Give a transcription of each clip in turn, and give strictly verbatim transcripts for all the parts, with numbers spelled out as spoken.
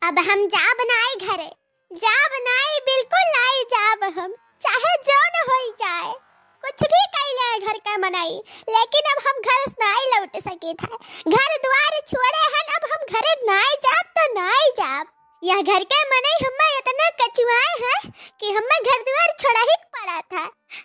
अब हम जाब नाई घरे, जाब नाई, बिल्कुल नाई जाब हम, चाहे जौन होई जाए, कुछ भी कई ले घर का मनई, लेकिन अब हम घर से नाई लौट सकित है। घर द्वार छोड़े हन, अब हम घरे नाई जाब तो नाई जाब। यह घर के मनई हम्मे इतना कचुआए हैं कि हम्मे घर द्वार छोड़ा ही पड़ा था।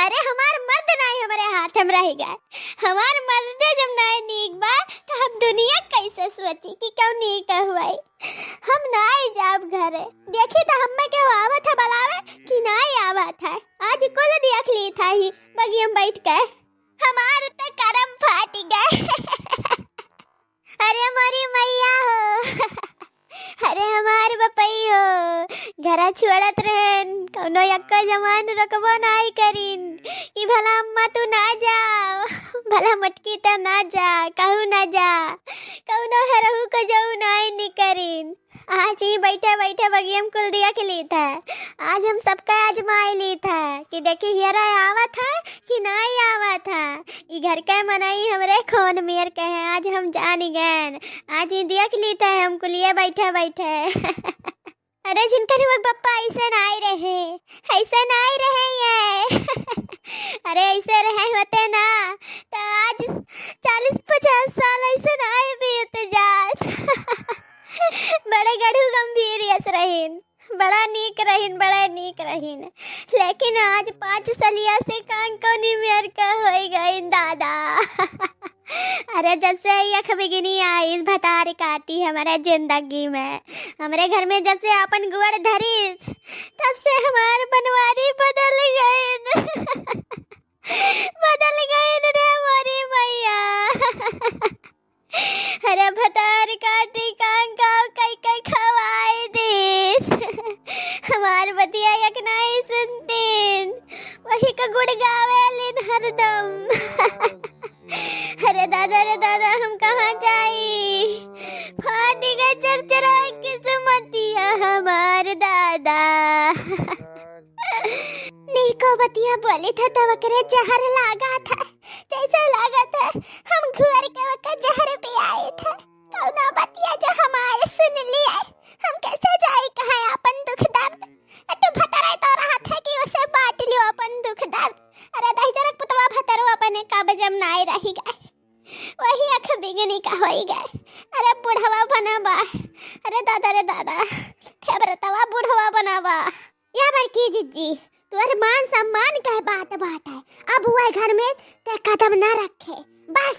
अरे, हमार मर्द नाई हमरे हाथ में रह गए। हमार मर्दे जब नाई नीक बा, तो हम दुनिया कैसे सोची कि क्यों नीक हुआई? हम नाई जाब घरे। देखी तो हम्मे के आवत है बुलावे कि नाई आवत है। आज कुल देख ली था ही बगियम बैठ के। हमार तो करम फाट गए। अरे मोरी मैया हो। अरे हमार बपई हो, घरा छोड़त रहन, कौनो यक्को जमान रोकबो नाई करिन कि भला अम्मा तू ना जाओ, भला मटकी त ना जा, कहू ना जा, कौनो हरहू को जाऊ नाई निकरिन। आज ही बैठे बैठे बगियम कुल देख ली था। आज हम सबका आजमाई ली था कि देखी हियरा आवत है कि नाई आवत है। ई घर के मनई हमरे खून मेर के हैं, आज हम जान गएन। आज ही देख ली थे हम कुलिया बैठे बैठे। अरे जिनकर हुआ बप्पा ऐसे नाई रहे, ऐसे नाई रहे ये। अरे ऐसे रहे होते ना, तो आज चालीस पचास साल ऐसे नाई बीत जात। बड़े गढ़ू गंभीर यस रहीन। बड़ा नीक रहीन, बड़ा नीक रहीन, लेकिन आज पाँच सलिया से कान कौनी मेर का होई गईन दादा। अरे जब से ई अख बिगिनी आइस भतार काटी हमारे जिंदगी में, हमरे घर में जब से आपन गोड़ धरिस, तब से हमार बनवारी बदल गईन। बदल गईन रे मोरी मैया। अरे भतार काटी कांगाव कई कई खवाई देस। हमार बतिया एक नाई सुनतीन, वही का गुड़ गावेलिन हरदम। अरे दादा रे दादा, हम कहाँ जाई? फाटी गए चरचरा किस्मतिया हमार दादा। नीको बतिया बोली था तब ओकरे जहर लागा था, जैसे लागा था हम घुअर के ओकर जहर पियाए था। कौनो बतिया जो हमारे सुन लिए, हम कैसे जाई कहाँ अपन दुख दर्द? अटू भतरे तो रहा था कि उसे बांट लियो अपन दुख दर्द। अरे दहिजरक पुतवा भतरो अपने काबजम नाय रही गए, वही अख बिगनी का होई गए। अरे बुढ़वा बना बा, अरे दादा रे दादा, फेबरतवा बुढ़वा बना बा। या बड़की जिज्जी, तोर मान सम्मान के बात बाटे, अब वह घर में ते कदम ना रखे, बस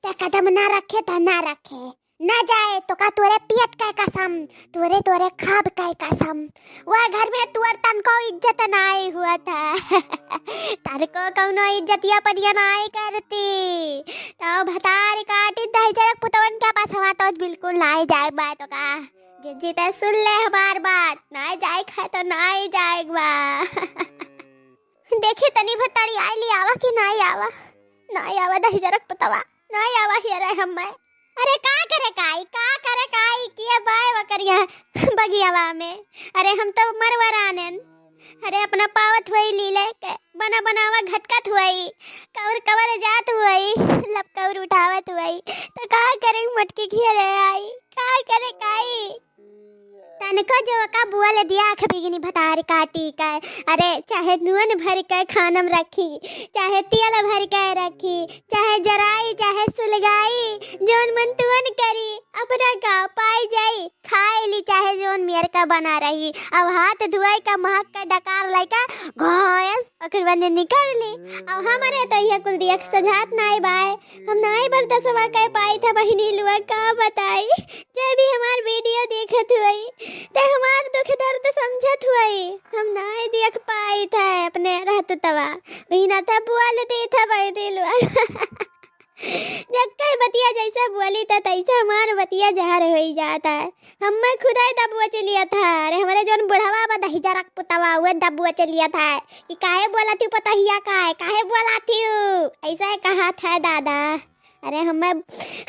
ते कदम ना रखे तो ना रखे, ना जाए तो का तोरे पियत के कसम, तोरे तोरे खाब के कसम, वह घर में तोर तनको इज्जत नाई हुआ था। तनको कौनो इज्जतिया पनिया नाई करती, तो भतार काटी दहिजरक पुतवन के पास हवा तो बिल्कुल नाई जाए बा तो का। जिज्जी ते सुन ले हमार बात, नाई जाए खाए तो नाई जाए बा। देखी तनी भतारी आई ली आवा कि नाई आवा, नाई आवा दहिजरक पुतवा, नाई आवा हियरे हम्मे। अरे का करे काई, का करे काई, किया बाय वकरिया बगियावा में। अरे हम तो मरवरानन। अरे अपना पावत हुई लीले के, बना बनावा घटकत हुई, कवर कवर जात हुई, लपकवर उठावत हुई, तो का करे मटकी घियरे आई, का करे काई। तनको जो का बोल दिया आँख बिगनी भतार काटी का। अरे चाहे नून भर के खानम रखी, चाहे तेल भर के रखी, चाहे जराई, चाहे सुलगाई, जौन मन तुअन करी, अपना का पाई जाई, खाए ली चाहे जौन मेर का बना रही। अब हाथ धुआई का महक का डकार लइका घोयस ओकर बने निकल ली। अब हमारे तो यह कुल दिया सजात नाई बाय, हम नाई बर्दाश्त कर पाई था बहिनी लुआ, का बताई। जे भी हमार वीडियो देखत हुई, ते हमार दुख दर्द समझत हुई, हम नाई देख पाई था अपने रहत तवा, वही ना था बोल दे था बहिनी लुआ। जक्के बतिया जैसे बोली था तैसे हमार बतिया जहर होई जाता है। हम्मे खुदाई दबुआ चलिया था, अरे हमारे जौन बुढ़वा बा दहिजरक पुतवा हुए दबुआ चलिया था कि काहे बोला थी पतहिया का है, काहे बोला थी उ? ऐसा है कहा था दादा। अरे हम्मे,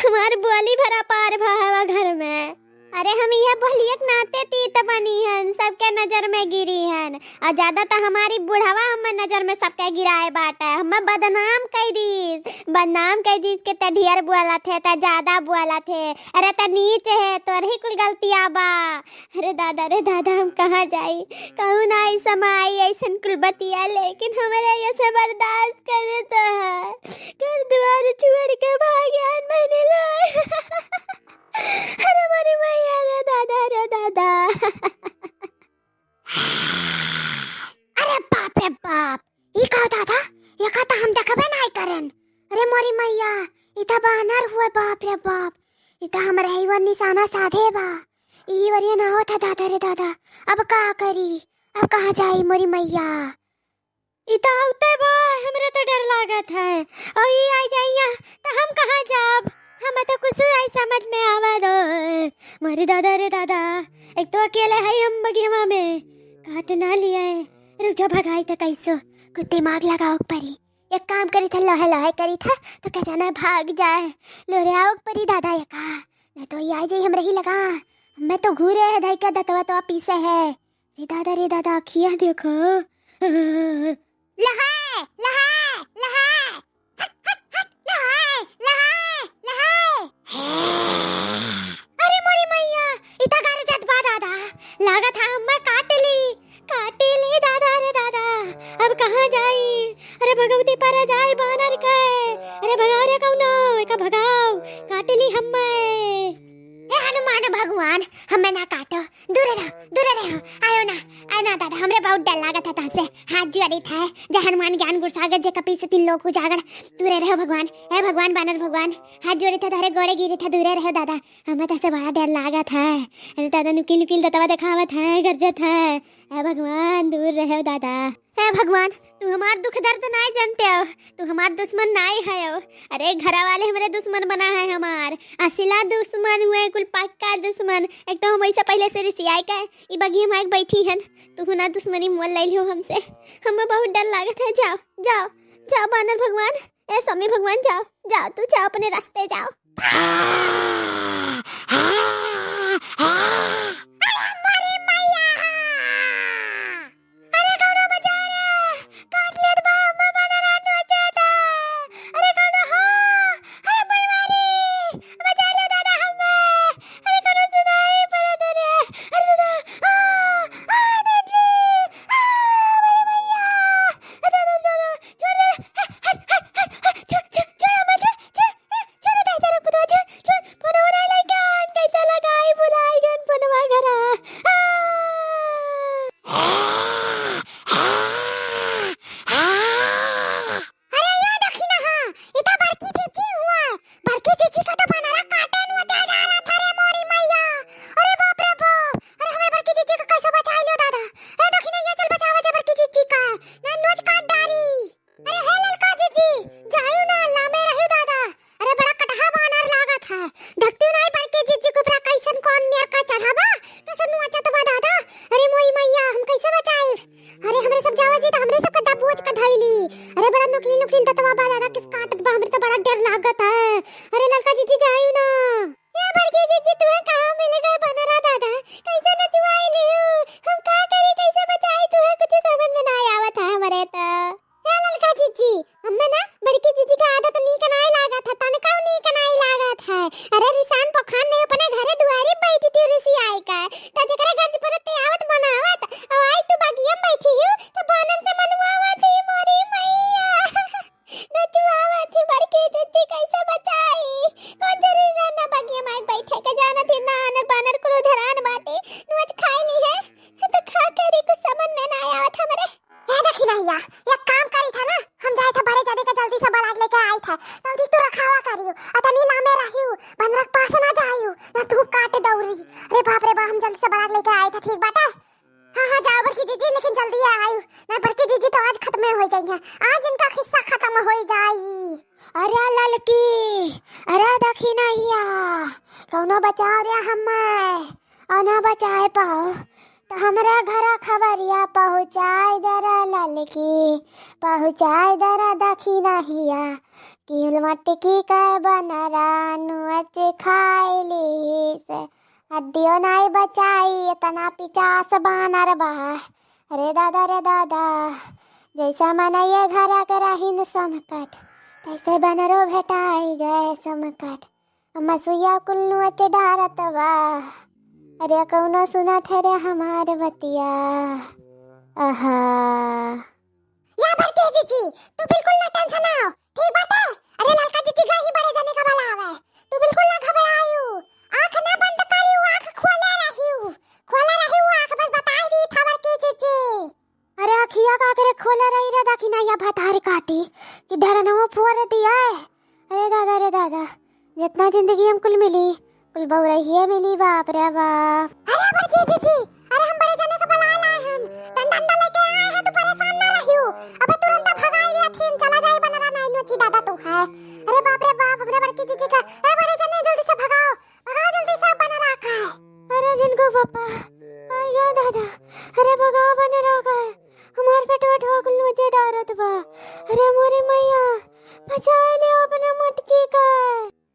हमार बोली भरा पार भा हवा घर में। अरे हम इहे बोलिए के नाते तीत बनी हन, सबके नजर में गिरी हन। और ज्यादा तो हमारी बुढ़वा हमें नजर में सबके गिराए बाटे, हमें बदनाम कई दीस, बदनाम कई दीस के ते ढेर बोलत है, ते ज्यादा बोलत है। अरे ते नीच है, तोर ही कुल गलतिया बा। अरे दादा, अरे दादा, हम कहाँ जाई? कहूँ ना आई समाई ऐसन कुल बतिया, लेकिन हमारे ऐसे बर्दाश्त करत है। घर द्वार छोड़ के भाग्यान मैंने लो। अरे मोरी मैया रे दादा, रे दादा। अरे बाप रे बाप, ई का दादा, ये का तो हम देखबे नहीं करेन। अरे मोरी मैया, ई तो बानर हुए, बाप रे बाप, ई तो हमरे ही वर निशाना साधे बा। ई वरिया ना होता दादा रे दादा, अब का करी, अब कहाँ जाई मोरी मैया? ई तो आवते बा, हमरे तो डर लागत है। और ई आ जाइया तो हम कहाँ जाब? हमें तो कुछ आई समझ में आवा दो। मोरी दादा रे दादा, एक तो अकेले है हम बगियवा में, काट ना लिया है। रुक जा, भगाई तो कैसो, कुछ दिमाग लगाओ परी। एक काम करी था, लोहे लोहे करी था, तो क्या जाना भाग जाए। लोरे आओ परी दादा ये का, ना तो ये आ जाई हमरे ही लगा। मैं तो घूरे है धाई का दतवा तो पीसे है। रे दादा, रे दादा, अखिया देखो। लहाए, लहाए, लहाए। हट, हट, हट, लहाए, लहाए, लहाए। अरे मोरी मैया, इता गारे जात बा दादा। लागत है हमें काट ली, काट ली दादा रे दादा। अब कहाँ जाई? अरे भगवती पर जाई बानर के। अरे भगाओ रे कौनो, एका भगाओ, काट ली हमें। हे हनुमान भगवान, हमें ना काटो, दूरे रहो, दूरे रहो, आयो ना, आयो ना दादा, हमरे बहुत डर लागत है तहसे। हाथ जोड़ी था, जय हनुमान ज्ञान गुण सागर, जे कपीस तिन लोक उजागर, दूरे रहो भगवान। हे भगवान, बानर भगवान, हाथ जोड़ी था, तोहरे गोड़े गिरी था, दूरे रहो दादा, हमें तहसे बड़ा डर लागत है। अरे दादा, नुकील नुकील दतवा देखावत है, गरजत है। हे भगवान, दूर रहो दादा। हे भगवान, तू हमार दुख दर्द नाई जानते हो, तू हमार दुश्मन नाई है हो। अरे घरा वाले हमरे दुश्मन बना है हमार, असला दुश्मन हुए, कुल पक्का दुश्मन। एक तो हम वैसे पहले से रिसियाई का है, ई बगिया में आके बैठी हन, तू ना दुश्मनी मोल ले लियो हमसे। हमें बहुत डर लागत है। जाओ, जाओ, जाओ बानर भगवान, ए स्वामी भगवान, जाओ, जाओ, तू जाओ, अपने रास्ते जाओ। अरे मोरी मैया! अरे कौनो बचा रे, काट लेत बा, अम्मा बना रहा नोचे था। अरे कौनो हो, अरे बनवारी, बचा ले दादा हमें। अरे कौनो सुनाई पड़त रे। अरे दादा, आ, आ, नंदी, आ, मेरी मैया। अरे दादा, दादा, छोड़ दे, हट, हट, हट, हट, हट, छोड़, छोड़, छोड़, अम्मा, छोड़, छोड़, ए, छोड़ दे, छोड़, पुतवा, छोड़, छोड़, फोन हो रहा है, लइकन, कैसे लगाई, बुलाई गन, फोनवा घरा। आ! अरे ये देखी ना, हाँ, इता बड़की जीजी हुआ, बड़की जीजी का तो बनरा काटे नु चल रहा था रे मोरी मैया। अरे बाप रे बाप, अरे हमरे बड़की जीजी को कैसे बचाई लो दादा। ए देखी ना, ये चल बचावा जा बड़की जीजी का, ना नोच काट डारी। अरे हे ललका जीजी, जायू ना, लामे रहू दादा। अरे बड़ा कटहा बानर लागत है। देखती नहीं बड़की जीजी को बड़ा कैसन कौन मेर का चढ़ावा, कैसन नुआ चतवा दादा। अरे मोई मैया, हम कैसे बचाई? अरे हमरे सब जावा जी तो हमरे सब का दबोच का धैली। अरे बड़ा नुकील नुकील दतवा बा दादा, किस काटत बा, हमरे तो बड़ा डर लागत है। अरे ललका जीजी जायू ना। ए बड़की जीजी, तुहे कहाँ मिल गए बनरा दादा? कैसे नचवाई लियो? हम का करी, कैसे बचाई तुहे? कुछ समझ में ना आवत है हमरे तो। ए ललका जीजी, हमें ना बड़की जीजी का आदत नीक नाई लागत है, तनका नीक नाई लागत है। अरे रिसान पोखान ने अपने घरे दुआरी बैठी थी रिसियाई का, त जेकरा घर से परत ते आवत मनावत, अब आई तू बगिया में बैठी हूँ, त बानर से मनवावत ही मोरी मैया। नचवावत ही बड़की जीजी, कैसे बचाई? कौन जरूरी रहा ना बगिया में बैठे के, जानत ही ना आनर बानर कुल उधरान बाटे, नोच खाई ली है, तो का करी, कुछ समझ में ना आवत हमरे। ए देखी ना हिया, एक काम करी था ना, हम जाए था बड़े जने के जल्दी से बलाद लेके आई था, जल्दी तू रखावा करियो, अतनी लामे रहियो, बनरक पास ना जाइयो, ना तू काट दौड़ी। अरे बाप रे बा, हम जल्दी से बलाद लेके आई था, ठीक बाटे? हाँ, हाँ, जाओ बड़की जीजी, लेकिन जल्दी आयु, ना बड़की जीजी तो आज खत्म हो जाई है, आज इनका किस्सा खत्म हो जाई। अरे ललकी, अरे दखिनहिया, कौनो बचाओ रे हमें, और ना बचाए पाओ तो हमरे घर खबरिया पहुँचाए दे रे ललकी, पहुँचाए दे रे दखिनहिया, कि मटकी के बनरा नुअच खाए ली से। हड्डियो नाई बचाई, इतना पिचास बानर बा। अरे दादा रे दादा, जैसे मनइये घरा के रहिन समकट, तैसे बनरो भेटाई गए समकट। मसुइया कुल नोच डारत बा। अरे कौनो सुनत है रे हमार बतिया। आहा। या बड़की जीजी, तू बिल्कुल ना tension आओ, ठीक बाटे? अरे ललका जीजी गई बड़े जने का बुलावे, तू बिल्कुल ना घबरायू, आँख ना बंद करियू, आँख खोले रहियू, खोले रहियू आँख, बस बताई दी था बड़की जीजी। अरे अखिया का करे खोले रही रे, देखी ना या भतारी काटी कि ढड़नवा फोड़ दिया है। अरे दादा रे दादा, जितना जिंदगी हम कुल मिली, कुल बउरहिए मिली, बाप रे बाप। अरे बड़की जीजी, अरे हम बड़े जने के बुलाए लाए हन, डंडा डंडा लेके आए हैं, तू परेशान ना रहियो। अबे तुरंत भगाई दे थीन, चला जाए बनरा नाई नोची दादा तू है। अरे बाप रे बाप, हमरे बड़की जीजी का, अरे बड़े जने जल्दी से भगाओ, भगाओ जल्दी से बनरा का है। अरे जिनको पापा, आ गया दादा, अरे भगाओ बनरा का है, हमार पेटवा ठोक लूजे डारत बा। अरे मोरी मैया, बचाए ले अपने मटकी का।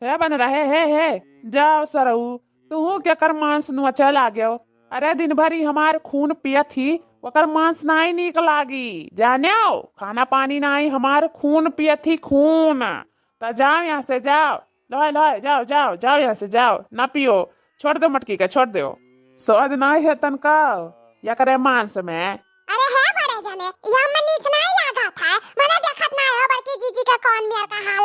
हे बनरा, हे, हे, हे, जाओ सरऊ, तुहू केकर मांस नोचे लागेव। अरे दिन भरी हमार खून पियत ही, ओकर मांस नाई नीक लागी। जानेव, खाना पानी नाई, हमार खून पियत ही, खून। त जाओ यहाँ से, जाओ। लोए, लोए, जाओ, जाओ, जाओ यहाँ से, जाओ, ना पियो। छोड़ दो मटकी का, छोड़ दो। स्वाद नाई है तनका, या करे मांस में। अरे हे बड़े जने, या में नीक नाई लागत है। मने देखत नाई हो बड़की जीजी के कौन मेर का हाल